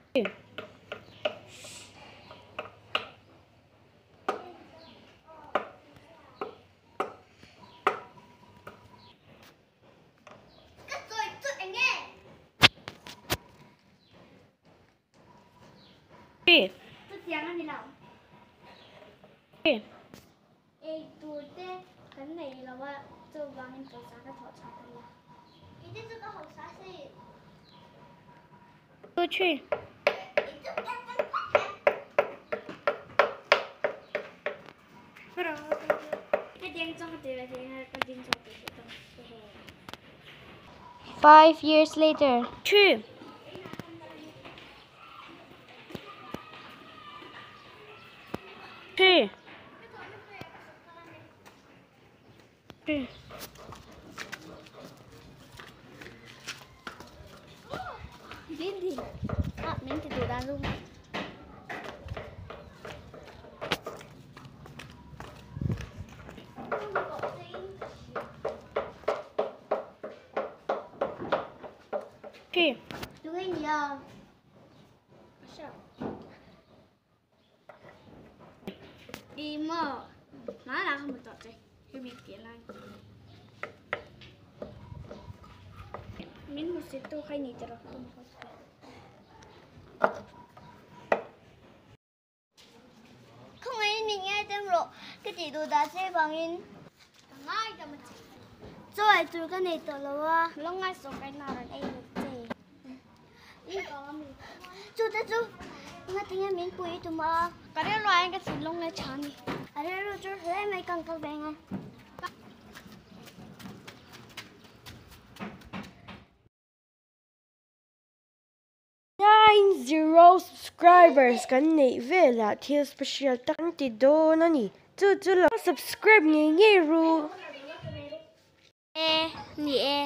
Ka sawi chu enge? Chutiang a ni lo. Ei tur te kan nei lo a, chuvangin pawisa ka thawh chhuah thei a. Ite chu ka hausa si. Five years later. Two. Two. Two. Two. Khawngaihin min ngaidam rawh ka tih duh dah che vangin ka ngaidam a che. Chaw ei tur ka nei tawh lo a. Lo ngaisawh ka ina rawn ei lo che. Chu te chu ngatinge min pui i tum a. Ka rilru ah hian ka thinlung leh tha a ni. A rilru chu hle mai ka ang kal ve ang a. 90 subscribers kan neih velah thil special tak an ti dawn a ni. Chu chu lo subscribe ngei ngei ru. E, ni e.